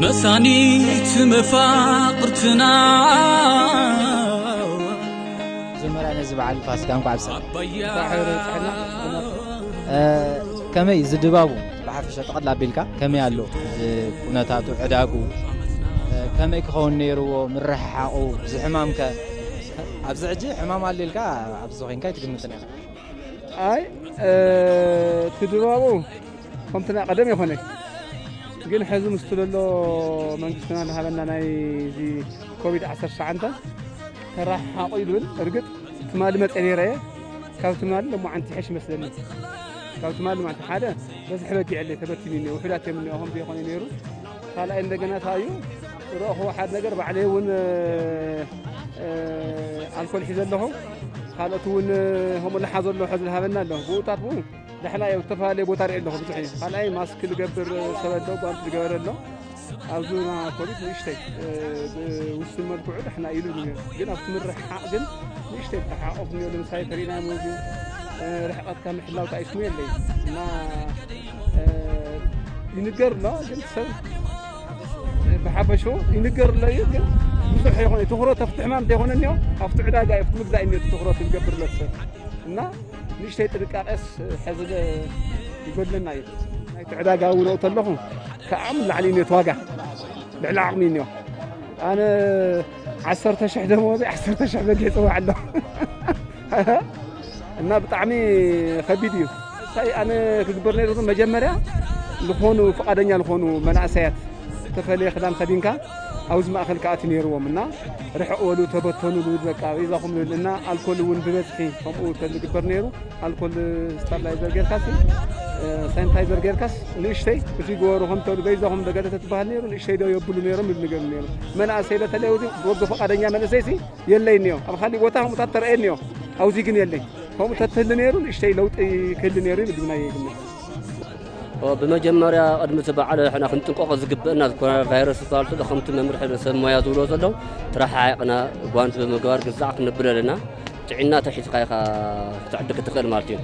መሳኒት መፋቕርትና መጀመርያ ነዚ በዓል ፋሲካ እንኳዕ ኣብፀሐ። እ፣ ከመይ እዚ ድባቡ ብሓፈሻ ጠቕል ኣቢልካ ከመይ ኣሎ? እዚ ኩነታቱ ዕዳጉ እ፣ ከመይ ክኸውን ነይርዎ? ምርሕሓቑ እዚ ሕማምከ ኣብዚ ሕጂ ሕማም ኣሎ ኢልካ ኣብዚ ኮይንካ ኣይትግምትን ኢኻ። ኣይ እቲ ድባቡ ከምቲ ናይ ቀደም ይኾነ፣ ግን ሕዚ ምስቲ ዘሎ መንግስትና ዝሃበና ናይ እዚ ኮቪድ ዓሰርተ ትሽዓተ ተረሓሓቑ እዩ ዝብል። እርግጥ ትማሊ መፀ ነይረ እየ፣ ካብ ትማሊ ሎማዓንቲ ይሕሽ ይመስለኒ። ካብ ትማሊ ማለት ሓደ በዝሒ በጊዕ ኣለ ተበቲኑ እኒኦ፣ ውሑዳት እዮም እኒኦ ከም ዘይኮነ ነይሩ። ካልኣይ እንደገና እንታይ እዩ ረእኹ ሓደ ነገር ባዕለይ እውን ኣልኮል ሒዘ ኣለኹ። ካልኦት እውን ከምኡ ልሓዞ ኣለኹ ዝሃበና ኣሎ። ብኡታት ብኡ ዳሕና እየ ዝተፈላለየ ቦታ ርኢ ኣለኹ ብዙሕ እዩ። ካልኣይ ማስክ ዝገብር ሰብ ኣሎ፣ ጓንቲ ዝገበረ ኣሎ። ኣብዙ ና ኮቪድ ንእሽተይ ብውስን መልክዑ ዳሕና ኢሉ እዩ። ግን ኣብቲ ምርሕሓቕ ግን ንእሽተይ ተሓቆፍ እኒኦ። ለምሳሌ ተሪእና ሞዚ ርሕቀትካ ምሕላው ታይስሙ የለይ እና ይንገር ኣሎ። ግን ሰብ ብሓፈሽኡ ይንገር ኣሎ እዩ። ግን ብዙሕ ይኾነ ትኹረት ኣብቲ ሕማም እንተይኮነ እኒኦ ኣብቲ ዕዳጋ እዩ ኣብቲ ምግዛእ እኒኦ ትኹረት ዝገብርለት ሰብ እና ንእሽተይ ጥንቃቄስ ሕዚ ይጎድለና እዩ። ናይቲ ዕዳጋ እውን ተለኹ ከዓም ላዕሊ እዩ እቲ ዋጋ ልዕሊ ዓቕሚ እኒኦ። ኣነ ዓሰርተ ሽሕ ደመወዘ ዓሰርተ ሽሕ በጊዕ ይፅዋዕ ኣሎ እና ብጣዕሚ ከቢድ እዩ። ሳይ ኣነ ክግበር ነይሩ መጀመርያ ዝኾኑ ፍቓደኛ ዝኾኑ መናእሰያት ዝተፈለየ ክዳን ከዲንካ ኣብዚ ማእኸል ከኣቲ ነይርዎም እና ርሕቕ በሉ ተበተኑ ዝብል በቃ በይዛኹም ዝብል እና ኣልኮል እውን ብበዝሒ ከምኡ ተዝግበር ነይሩ። ኣልኮል ስታብላይዘር ጌርካስ ሳኒታይዘር ጌርካስ ንእሽተይ እዚ ግበሩ ከም ተብሉ በይዛኹም ደገደ ተትበሃል ነይሩ ንእሽተይ ዶ የብሉ ነይሮም ይብል ነገር ነይሩ። መናእሰይ በተለይ እዚ በጎ ፈቃደኛ መንእሰይ ሲ የለይ እኒኦ ኣብ ካሊእ ቦታ ከምኡታት ተረአየ እኒኦ ኣብዚ ግን የለይ። ከምኡ ተትህሊ ነይሩ ንእሽተይ ለውጢ ክህሊ ነይሩ ይብል ግናይ ይግምት። ብመጀመርያ ቅድሚ እቲ በዓል ሕና ክንጥንቀቆ ዝግብእና ኮሮና ቫይረስ ዝበሃል ዘሎ ከምቲ መምርሒ ሰብ ሞያ ዝብሎ ዘሎ ተረሓሒቕና ጓንቲ ብምግባር ግዛዕ ክንብል ኣለና። ጥዕና ተሒዝካ ኢኻ ክትዕድግ ትኽእል ማለት እዩ።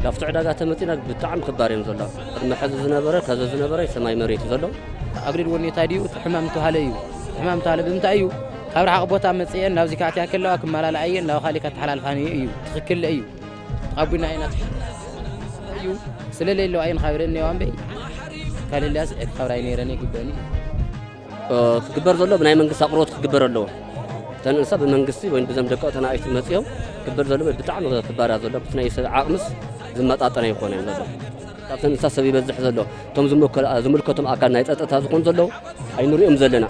ካብቲ ዕዳጋ ተመፂና ብጣዕሚ ክባር እዮም ዘሎ። ቅድሚ ሕዚ ዝነበረ ከዚ ዝነበረ ሰማይ መሬት እዩ ዘሎ። ኣግሪድ ወኔታ ድዩ እቲ ሕማም ተባሃለ እዩ። እቲ ሕማም ተባሃለ ብምንታይ እዩ? ካብ ረሓቕ ቦታ መፅአን ናብዚ ከኣትያ ከለዋ ክመላለኣ እየን ናብ ካሊእ ከተሓላልፋን እዩ። ትኽክል እዩ። ተቐቢልና ኢና እዩ። ስለለየለዋ እየን ካብረን እኒዋ እምበይ ካልልያስ ክኸብራ ነይረን ይግበኒ። ክግበር ዘሎ ብናይ መንግስቲ ኣቕርቦት ክግበር ኣለዎ። እተን እንስሳ ብመንግስቲ ወይ ብዘም ደቂ ተናእሽቲ መፅኦም ክግበር ዘሎ ብጣዕሚ ክባራ ዘሎ ብቲ ናይ ሰብ ዓቕምስ ዝመጣጠን ኣይኮነን ዘሎ። ካብተን እንስሳ ሰብ ይበዝሕ ዘሎ እቶም ዝምልከ- ዝምልከቶም ኣካል ናይ ፀጥታ ዝኾኑ ዘለዉ ኣይንሪኦም ዘለና።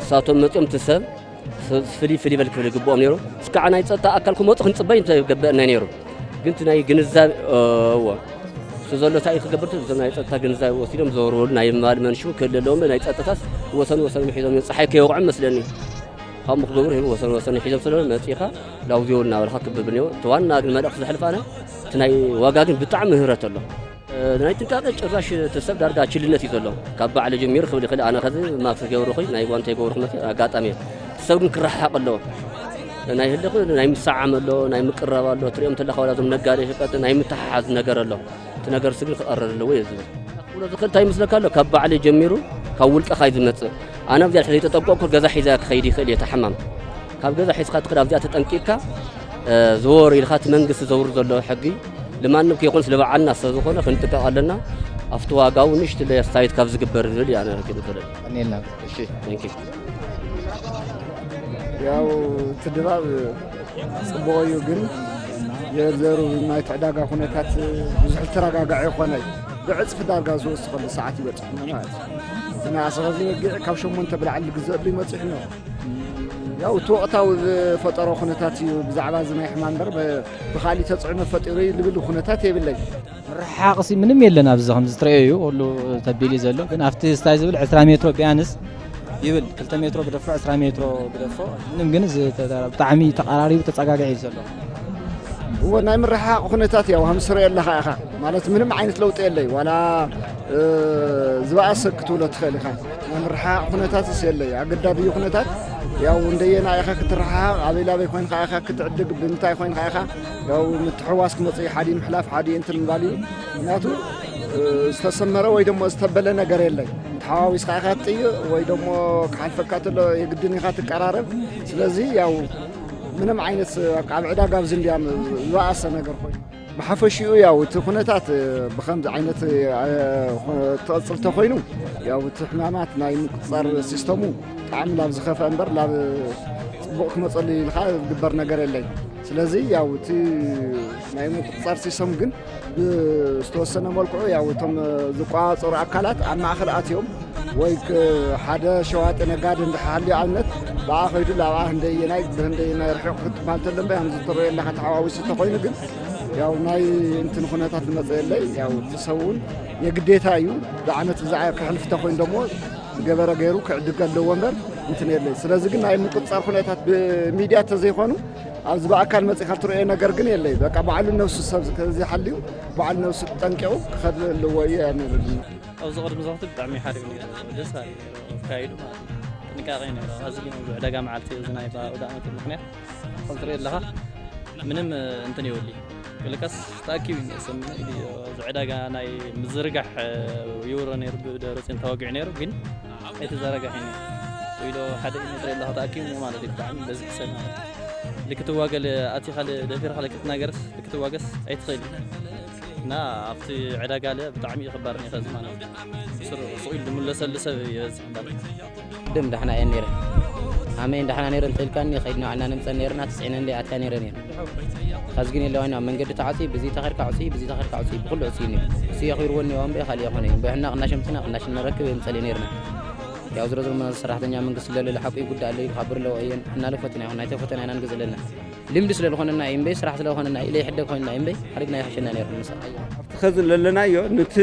እሳቶም መፅኦም እቲ ሰብ ፍልይ ፍልይ በል ክብል ይግብኦም ነይሩ። እስካዕ ናይ ፀጥታ ኣካል ክመፁ ክንፅበይ እንተገብአና ነይሩ። ግን እቲ ናይ ግንዛቤ እዎ እሱ ዘሎ እንታይ ክገብር እዞም ናይ ፀጥታ ግንዛቤ ወሲዶም ዘወርወሉ ናይ ማል መንሽቡ ክህሊ ኣለዎም ናይ ፀጥታስ ወሰን ወሰን ሒዞም እዮም ፀሓይ ከይወቕዖም መስለኒ። ካብኡ ክገብሩ ሂቡ ወሰን ወሰን ሒዞም ስለ መፂኻ ላውዚዮ እናበልካ ክብብል ነይሩ። እቲ ዋና ግን መልእኽቲ ዘሕልፍ ኣነ እቲ ናይ ዋጋ ግን ብጣዕሚ ምህረት ኣሎ። ናይ ጥንቃቄ ጭራሽ እቲ ሰብ ዳርጋ ችልነት እዩ ዘሎ። ካብ ባዕለ ጀሚሩ ክብል ይኽእል ኣነ ከዚ ማክስ ገብርኹ ናይ ጓንተይ ገብርኹ መ ኣጋጣሚ እዩ። እቲ ሰብ ግን ክረሓሓቕ ኣለዎ። ናይ ህልኽ ናይ ምሰዓም ኣሎ፣ ናይ ምቅራብ ኣሎ። ትሪኦም ተለኻ ዋላ እዞም ነጋዴ ሸቀጥ ናይ ምትሓሓዝ ነገር ኣሎ። እቲ ነገር ስግን ክቐረር ኣለዎ እየ ዝብል። ክብሎ ዝኽእል እንታይ ይመስለካ ኣሎ ካብ ባዕለ ጀሚሩ ካብ ውልቀኻ እዩ ዝመፅእ። ኣነ ኣብዚኣ ዘይተጠንቀቕኩ ገዛ ሒዛ ክኸይድ ይኽእል እየ ተሓማም ካብ ገዛ ሒዝካ ትኽእል ኣብዚኣ ተጠንቂቕካ ዘወር ኢልካ እቲ መንግስቲ ዘውር ዘሎ ሕጊ ልማንም ከይኮንስ ልባዓልና ሰብ ዝኾነ ክንጥቀቕ ኣለና። ኣብቲ ዋጋ እውን ንእሽትለይ ኣስታይት ካብ ዝግበር ዝብል እያ ኣነ ክብል። ቀኒልና። እሺ። Thank you። ያው እቲ ድባብ ፅቡቕ እዩ፣ ግን የዘሩ ናይቲ ዕዳጋ ኩነታት ብዙሕ ተረጋጋዒ ይኮነ እዩ። ብዕፅፊ ዳርጋ ዝወስኸሉ ሰዓት ይበፅሕና ማለት እዩ። ዝናኣሰ ከዚ በጊዕ ካብ ሸሞንተ ብላዕሊ ዝግዘአሉ ይመፅሕ ነው። ያው እቲ ወቕታዊ ዝፈጠሮ ኩነታት እዩ ብዛዕባ እዚ ናይ ሕማም እምበር ብካሊእ ተፅዕኖ ፈጢሩ እዩ ዝብል ኩነታት የብለይ። ርሓቕሲ ምንም የለን ኣብዚ ከምዚ ትረአዮ እዩ ሁሉ ተቢሉ ዘሎ ግን ኣብቲ ስታይ ዝብል ዕስራ ሜትሮ ቢያንስ ይብል ክልተ ሜትሮ ግደፎ ዕስራ ሜትሮ ግደፎ ምንም ግን እዚ ብጣዕሚ ተቐራሪቡ ተፀጋጊዒ እዩ ዘሎ። እዎ ናይ ምርሕሓቕ ኩነታት ያው ከም ስርኦ ኣለኻ ኢኻ ማለት ምንም ዓይነት ለውጢ የለይ ዋላ ዝበኣሰ ክትብሎ ትኽእል ኢኻ። ናይ ምርሕሓቕ ኩነታትስ የለይ ኣገዳቢ እዩ ኩነታት ያው እንደየና ኢኻ ክትረሓሓቕ ኣበይ ላበይ ኮይንካ ኢኻ ክትዕድግ ብምንታይ ኮይንካ ኢኻ ያው ምትሕዋስ ክመፅእ ሓዲ ምሕላፍ ሓዲ እንትን ምባል እዩ። ምክንያቱ ዝተሰመረ ወይ ደሞ ዝተበለ ነገር የለይ። ተሓዋዊስካ ኢኻ ትጥይቕ ወይ ደሞ ክሓልፈካ ተሎ የግድን ኢኻ ትቀራረብ። ስለዚ ያው ምንም ዓይነት በቃ ኣብ ዕዳጋ ኣብዚ እንዲያም ዝበኣሰ ነገር ኮይኑ ብሓፈሽኡ ያው እቲ ኩነታት ብኸምዚ ዓይነት ትቐፅል ተኮይኑ ያው እቲ ሕማማት ናይ ምቁፅፃር ሲስተሙ ብጣዕሚ ናብ ዝኸፍአ እምበር ናብ ፅቡቕ ክመፀሉ ኢልካ ዝግበር ነገር የለይ። ስለዚ ያው እቲ ናይ ምቁፅፃር ሲስተም ግን ብዝተወሰነ መልክዑ ያው እቶም ዝቆፃፀሩ ኣካላት ኣብ ማእኸል ኣትዮም ወይ ሓደ ሸዋጢ ነጋዲ እንድሕር ሃልዩ ኣብነት ብኣ ከይዱ ላብኣ ህንደየናይ ብህንደየናይ ርሒቕ ክትበሃል ተሎ እምበር ከምዚ ትረኦ ኣለኻ ተሓዋዊሱ ተኮይኑ ግን ያው ናይ እንትን ኩነታት ዝመፀ የለይ። ያው እቲ ሰብ እውን የግዴታ እዩ ብዓመት ብዛዕ ክሕልፍ ተኮይኑ ደሞ ገበረ ገይሩ ክዕድግ ኣለዎ እምበር እንትን የለይ። ስለዚ ግን ናይ ምቁፅፃር ኩነታት ብሚድያ ተዘይኮኑ ኣብዚ ብኣካል መፂኻ ትርእዮ ነገር ግን የለይ። በቃ ባዕሉ ነብሱ ሰብ ከዚ ሓልዩ ባዕሉ ነብሱ ጠንቂቑ ክኸድ ኣለዎ እዩ ኣነ። ኣብዚ ቅድሚ ዘኽቲ ብጣዕሚ ሓሪፍ ነይሩ፣ ደስ በሃሊ ነይሩ ኣካይዱ ማለት እዩ። ጥንቃቄ ነይሩ። ኣብዚ ግን ኣብዚ ዕዳጋ መዓልቲ እዚ ናይ ኣውደ ዓመት ምክንያት ከም ትርኢ ኣለኻ ምንም እንትን የብሉ። ገለካስ ተኣኪቡ እዩ ዝሰምዕ እዚ ዕዳጋ ናይ ምዝርጋሕ ይውረ ነይሩ ብደብረፅዮን ተዋጊዑ ነይሩ ግን ኣይተዘረጋሕን እዩ። ወይ ዶ ሓደ ሜትሮ የለኻ ተኣኪቡ ማለት እዩ ብጣዕሚ በዚሒ ሰብ ማለት እዩ። ልክትዋገል ኣቲኻ ደፊርካ ልክትናገርስ ልክትዋገስ ኣይትኽእል እዩ። እና ኣብቲ ዕዳጋ ለ ብጣዕሚ እዩ ክባር ነይሩ እዚ ማለት እዩ። ስር ስቕ ኢሉ ዝምለሰሉ ሰብ ይበዝሕ እምበር። ቅድም ዳሕና እየን ነይረን። ኣመይ እንዳሕና ነይረን እንተልካኒ ከይድና ዋዕና ንምፀን ነይርና ትፅዒነን ደይ ኣትያ ነይረን እየን። ኸዚ ግን የለዋን ኣብ መንገዲ ተዓፅዩ ብዚ ተኸድካ ዕፅዩ ብዚ ተኸድካ ዕፅዩ ብኩሉ ዕፅዩ ነይሩ። እሱ የኺርወን እኒኦ እምበይ ካልእ የኾነ እዩ። እምበይ ሕና ቅናሽ ምፅና ቅናሽ ንረክብ የምፀል ነይርና። ያው ዝሮ ዝሮ ሰራሕተኛ መንግስቲ ለለ ሓቁ ይጉዳእ ኣሎ ይብካብር ኣለዎ እየን እናለፈትና ይኹን ኣይተፈተና ኢና ንገዝእ ኣለና። ልምዲ ስለ ዝኾነና እዩ እምበይ ስራሕ ስለ ዝኾነና እዩ ለይሕደግ ኮይንና እዩ እምበይ ሓሪግና ይሕሸና ነይሩ ምሳ። ኣብቲ ኸዚ ለለናዮ ነቲ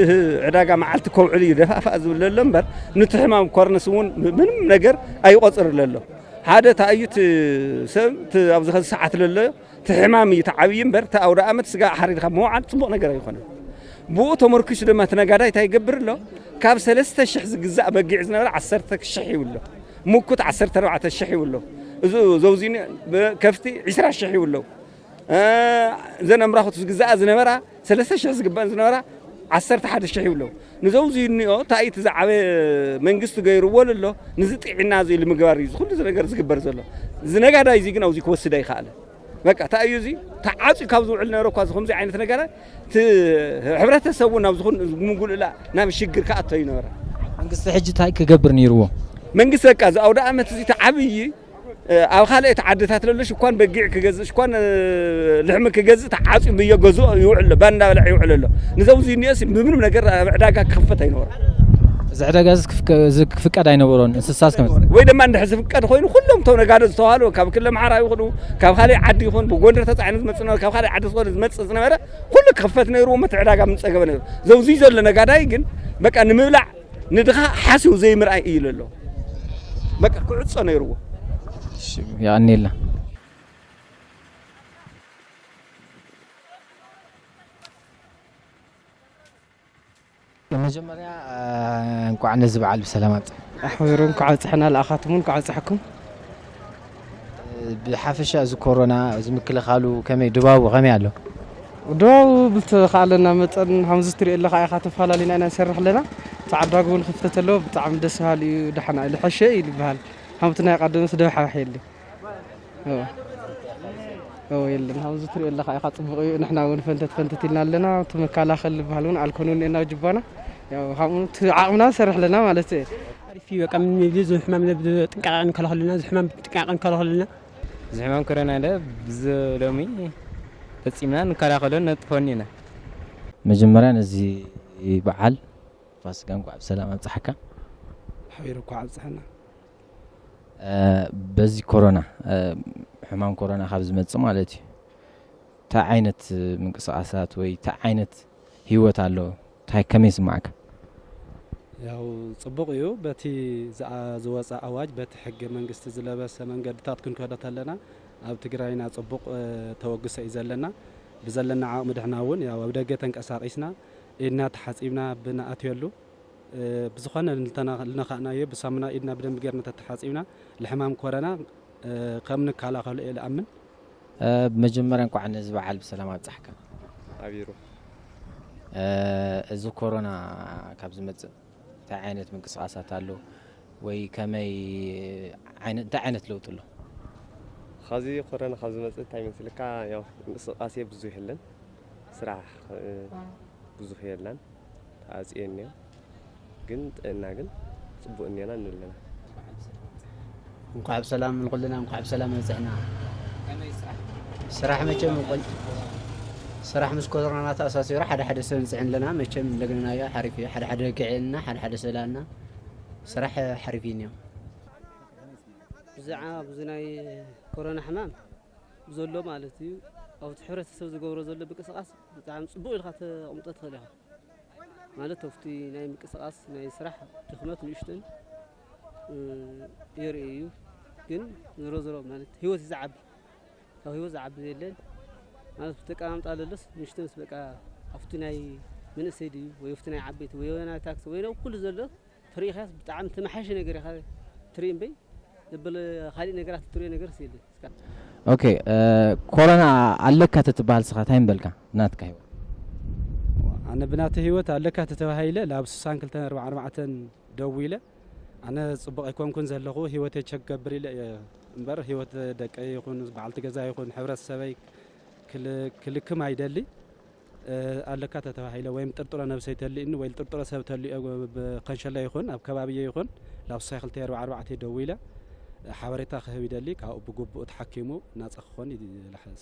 ዕዳጋ መዓልቲ ከውዕል እዩ ደፋእፋእ ዝብል ዘሎ እምበር ነቲ ሕማም ኮርንስ እውን ምንም ነገር ኣይቆፅር ለሎ። ሓደ ታእዩ እቲ ሰብ እቲ ኣብዚ ኸዚ ሰዓት ለሎ እቲ ሕማም እዩ እቲ ዓብዪ እምበር እቲ ኣውደ ኣመት ስጋ ሓሪድካ ምውዓል ፅቡቕ ነገር ኣይኮነን። ብኡ ተመርኪሱ ድማ እቲ ነጋዳይ እንታይ ይገብር ኣሎ? ካብ ሰለስተ ሽሕ ዝግዛእ በጊዕ ዝነበረ ዓሰርተ ሽሕ ይብሎ። ሙኩት ዓሰርተ ኣርባዕተ ሽሕ ይብሎ። እዚ ዘውዚኒ ከፍቲ ዕስራ ሽሕ ይብሎ። እዘን ኣምራኹት ዝግዛኣ ዝነበራ ሰለስተ ሽሕ ዝግበአን ዝነበራ ዓሰርተ ሓደ ሽሕ ይብሎ። ንዘውዚኒኦ ታይት ዝዓበ መንግስቲ ገይርዎ ኣሎ። ንዚ ጥዕና እዚ ንምግባር እዩ ዝኹሉ ነገር ዝግበር ዘሎ። ዝነጋዳይ እዚ ግን ኣብዚ ክወስድ ኣይከኣለ። በቃ እንታይ እዩ እዚ ተዓፅዩ ካብ ዝውዕል ነበረ እኳ እዚ ከምዚ ዓይነት ነገራት እቲ ሕብረተሰብ እውን ናብ ዝኾን ምጉልላ ናብ ሽግር ክኣቶ እዩ ነበረ። መንግስቲ ሕጂ እንታይ ክገብር ነይርዎ? መንግስቲ በቃ እዚ ኣውደ ዓመት እዚ እቲ ዓብዪ ኣብ ካልኦት ዓድታት ለሎ ሽኳን በጊዕ ክገዝእ ሽኳን ልሕሚ ክገዝእ ተዓፅዩ ብዮ ገዝኦ ይውዕል ኣሎ ባንዳ በልዕ ይውዕል ኣሎ። ንዘውዚ እኒኦስ ብምንም ነገር ኣብ ዕዳጋ ክኽፈት ኣይነበሮ። እዚ ዕዳጋ እዚ ክፍቀ- እዚ ክፍቀድ ኣይነበሮን። እንስሳስ ከም ወይ ድማ እንድሕር ዝፍቀድ ኮይኑ ኩሎም እቶም ነጋዶ ዝተዋሃሉ ካብ ክልል ኣምሓራ ይኹኑ ካብ ካልእ ዓዲ ይኹን ብጎንደር ተፃዒኑ ዝመፅእ ነበረ ካብ ካልእ ዓዲ ዝኾነ ዝመፅእ ዝነበረ ኩሉ ክኽፈት ነይርዎ መቲ ዕዳጋ ምፀገበ ነይሩ። ዘውዚ ዘሎ ነጋዳይ ግን በቃ ንምብላዕ ንድኻ ሓስቡ ዘይምርኣይ እዩ ዘሎ። በቃ ክዕፆ ነይርዎ። የቐኔልና። መጀመርያ እንኳዕ ነዚ በዓል ብሰላም ኣብፀሐ። ኣሕቢሩ እንኳዕ ኣብፀሐና፣ ንኣኻትም እውን እንኳዕ ኣብፀሐኩም። ብሓፈሻ እዚ ኮሮና እዚ ምክልኻሉ ከመይ ድባቡ ከመይ ኣሎ? ድባቡ ብዝተኻእለና መጠን ከምዚ ትሪኦ ኣለኻ ኢኻ ተፈላለዩና ኢና ንሰርሕ ኣለና። እቲ ዓዳጉ እውን ክፍተት ኣለዎ። ብጣዕሚ ደስ በሃሊ እዩ። ደሓና ኢሉ ሕሸ እዩ ዝበሃል። ከምቲ ናይ ቀደምስ ደብሓብሕ የለ። እዎ የለን። ከምዚ ትሪኦ ኣለኻ ኢኻ፣ ፅቡቕ እዩ። ንሕና እውን ፈንተት ፈንተት ኢልና ኣለና። እቲ መከላኸሊ ዝበሃል እውን ኣልኮል እውን እኒአና ኣብ ጅባና። ያው፣ ከምኡ እቲ ዓቕምና ንሰርሕ ኣለና ማለት እዩ። ኣሪፍ እዩ። በቃ፣ ምንም የብሉ። እዚ ሕማም ጥንቃቐ ንከላኸለልና፣ እዚ ሕማም ጥንቃቐ ንከላኸለልና። እዚ ሕማም ኮሮና ለ ብዚ ሎሚ ፈፂምና ንከላኸሎ ነጥፎኒ ኢና። መጀመርያ ነዚ በዓል ፋሲካ እንኳዕ ብሰላም ኣብፀሐካ። ሓቢሩ እኳ ኣብፀሐና። በዚ ኮሮና ሕማም ኮሮና ካብ ዝመፅእ ማለት እዩ እንታይ ዓይነት ምንቅስቃሳት ወይ እንታይ ዓይነት ህይወት ኣሎ እንታይ ከመይ ይስማዕካ? ያው ፅቡቕ እዩ በቲ ዝኣ- ዝወፀ ኣዋጅ በቲ ሕገ መንግስቲ ዝለበሰ መንገድታት ክንከዶ ተለና ኣብ ትግራይና ፅቡቕ ተወግሶ እዩ ዘለና ብዘለና ዓቕሚ ድሕና እውን ያው ኣብ ደገ ተንቀሳቒስና ኢድና ተሓፂብና ብንኣትየሉ ብዝኾነ ልነኻእናዮ ብሳሙና ኢድና ብደንቢ ጌርና ተተሓፂብና ልሕማም ኮረና ከም ንከላኸሎ እየ ልኣምን። ብመጀመርያ እንኳዕ ነዚ በዓል ብሰላም ኣብፃሕካ። ኣቢሩ። እዚ ኮሮና ካብ ዝመፅእ እንታይ ዓይነት ምንቅስቓሳት ኣሎ? ወይ ከመይ ዓይነት፣ እንታይ ዓይነት ለውጢ ኣሎ? ኻዚ ኮረና ካብ ዝመፅእ እንታይ ይመስልካ? ያው እንቅስቃሴ ብዙሕ የለን፣ ስራሕ ብዙሕ የለን፣ ተዓፅዮ እኒኦ። ግን ጥዕና ግን ፅቡቅ እኒኦና እንብለና። እንኳዕ ብሰላም ንኩልና እንኳዕ ብሰላም መፅሕና። ስራሕ መቸም ቆል ስራሕ ምስ ኮሮና ተኣሳሲሩ ሓደ ሓደ ሰብ ንፅዕን ኣለና። መቸም እንደግንናዮ ሓሪፍ እዩ። ሓደ ሓደ ርግዕ የልና፣ ሓደ ሓደ ሰላና ስራሕ ሓሪፍ እዩ እኒኦ። ብዛዕባ ኣብዚ ናይ ኮሮና ሕማም ዘሎ ማለት እዩ ኣብቲ ሕብረተሰብ ዝገብሮ ዘሎ ምንቅስቃስ ብጣዕሚ ፅቡቅ ኢልካ ተቕምጦ ትኽእል ኢኻ። ማለት ኣብቲ ናይ ምንቅስቃስ ናይ ስራሕ ድኽመት ንእሽተን የርኢ እዩ። ግን ዝሮ ዝሮ ማለት ህይወት እዩ ዝዓቢ። ካብ ህይወት ዝዓቢ የለን ማለት ብተቀማምጣ ዘሎስ ንእሽተንስ በቃ ኣብቲ ናይ መንእሰይ ድዩ ወይ ኣብቲ ናይ ዓበይቲ ወይ ናይ ታክሲ ወይ ናይ ኩሉ ዘሎ ትርኢ ኢኻስ ብጣዕሚ ተመሓየሸ ነገር ኢኻ ትርኢ እምበይ ዘበለ ካሊእ ነገራት ትርእዮ ነገር የለን። ኦኬ፣ ኮሮና ኣለካ ተትበሃል ስኻ እንታይ ምበልካ? ናትካ ህይወት ኣነ ብናተ ህይወት ኣለካ ተተባሂለ ላብ ስሳን ክልተን ኣርባዓ ኣርባዕተን ደው ኢለ ኣነ ፅቡቅ ኣይኮንኩን ዘለኹ ህይወተይ ቸክ ገብር ኢለ እየ እምበር ህይወት ደቀይ ይኹን በዓልቲ ገዛ ይኹን ሕብረተሰበይ ክልክም ኣይደሊ። ኣለካ ተተባሂለ ወይም ጥርጥሮ ነብሰይ ተልእኒ ወይ ጥርጥሮ ሰብ ተልኦ ብከንሸሎ ይኹን ኣብ ከባቢየ ይኹን ላብ ሳይ ክልተ ኣርባዓ ኣርባዕተ ደዊለ ሓበሬታ ክህብ ይደሊ። ካብኡ ብግቡእ ተሓኪሙ ናፃ ክኾን ይልሕዝ።